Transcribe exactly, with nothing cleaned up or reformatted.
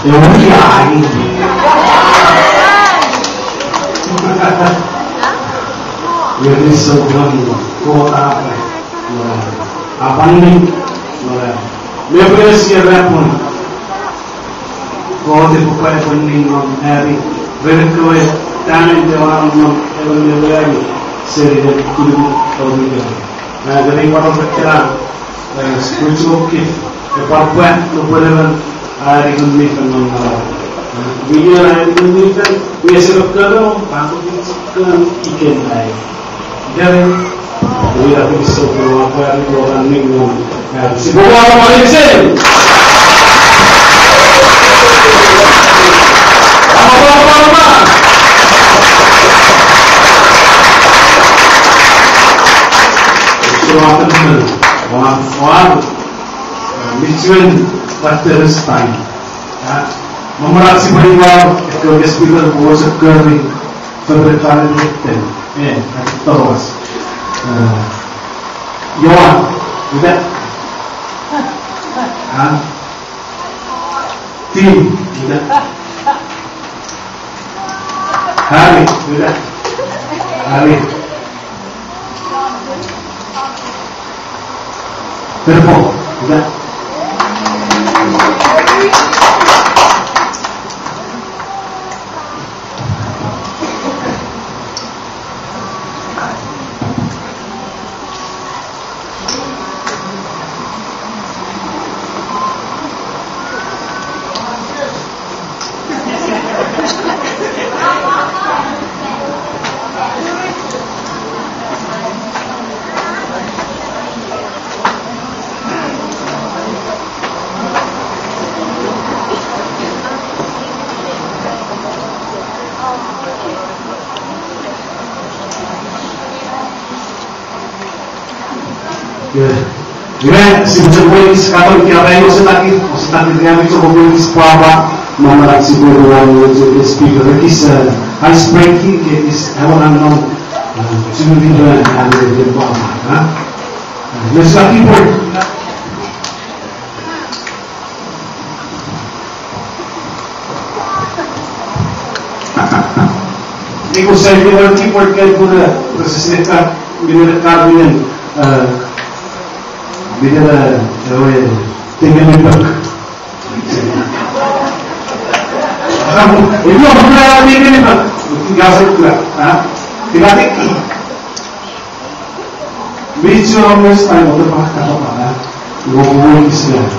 Ewe ai. Eri so pwan Kot a pwe, a pwan ni, me pwe sia rapun. Kot epwe pwan ni non ami, ren ekkewe talent ewe a nom non ewe me ewe ami, seni ne kunu omi. Nge ren pwan ekkena, eh, spiritual gift, epwe pwan nupwen emon a ani Ngun mi Fel non manauan. Eh, mi ina Ngun mi Fel, mi ese mekkono, a kon ikenai. Ika, ina pwisin pwe ua pwan ito kan mi ngun. Eh, sipwe ua pwan isen. Ua pwan, ua pwan. Sipwe ua pwan, ua pwan. Eh, mi chuen, what the rest time. Ah, mamarach sipwe iwa, ekkewe guest speaker, pwe wosek kori, favorite talent, ten. Eh, at the Thomas. Eh, Johan, ida? Ah? Tim, ida? Harry, ida? Harry. Telepon, ida? Iwe, sipwe chok pwan ekis katon kia pai osetakir, osetakir ria mi chok pwan ekis pwapwa, mamarach sipwe pwan ekis speaker, ekis, eh, ice breaking, ekis ewe nonnom, eh, chumuni pwan, eh, pwapwa, ha? Eh, let's not keep working. Iko sai ke wal keyboard ke kuna, pwe sisine ka, minen ka minen, eh, minen, eh, ewe, tengeni bak. Ika, ino, kuna tengeni bak. Ika sa kuna, ha? Ika teki. Mi chuen wes time ote pa katopa, eh? Iwe pwe wes time.